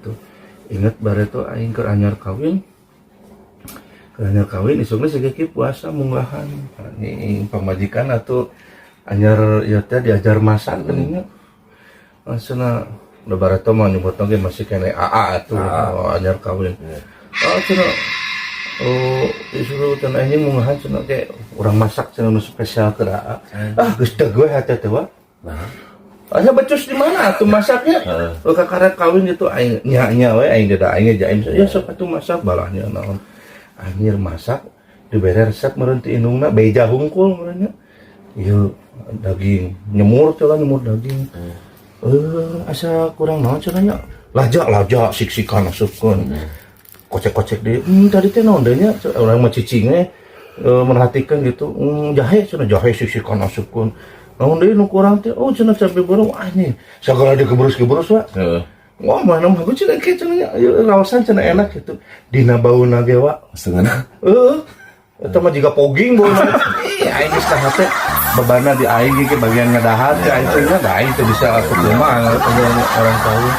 Gitu. Ingat bareto aing keur anyar kawin. Keur anyar kawin isukna siga kieu puasa munggahan. Anjing, pamajikan atuh anyar ieu teh diajar masak geuning nya. Cenah da bareto mah nyebutna ge masih keneh AA atuh, oh, anyar kawin. Oh, cenah, oh, disuruh cenah, anjing, munggahan cenah ge urang masak cenah nu spesial ke AA. Ah, geus deg we hate teh wa. Nah. Asa becus di mana atuh masaknya? Heeh. Oh, kakarak kawin gitu aing nya nya we, aing da aing jaim ya sok atuh masak balahnya naon. Anjir, masak dibere resep meureun ti indungna, beja hungkul meureun nya. Ieu daging nyemur teh lah, nyemur daging. Eh, asa kurang naon cenah nya. Laja laja sik-sikan asupkeun. Kocek-kocek deui. Tadi teh naon deui nya? Urang mah cicing we merhatikan gitu. Jahe cenah, jahe sik-sikan asupkeun. Naon deui nu kurang teh? Oh, cenah cabe beureum anjing. Sagala dikebrus-kebrus wa. Heeh. Wah, mana mah cenah kieu cenah nya. Ieu raosan cenah enak gitu. Dina bauna ge wa. Setengah. Heeh. Eta mah jiga poging bauna. Ih, aing geus ka hate babana di aing ge bagian ngadahar teh aing teh nya, da aing teh bisa atuh kumaha orang kawin.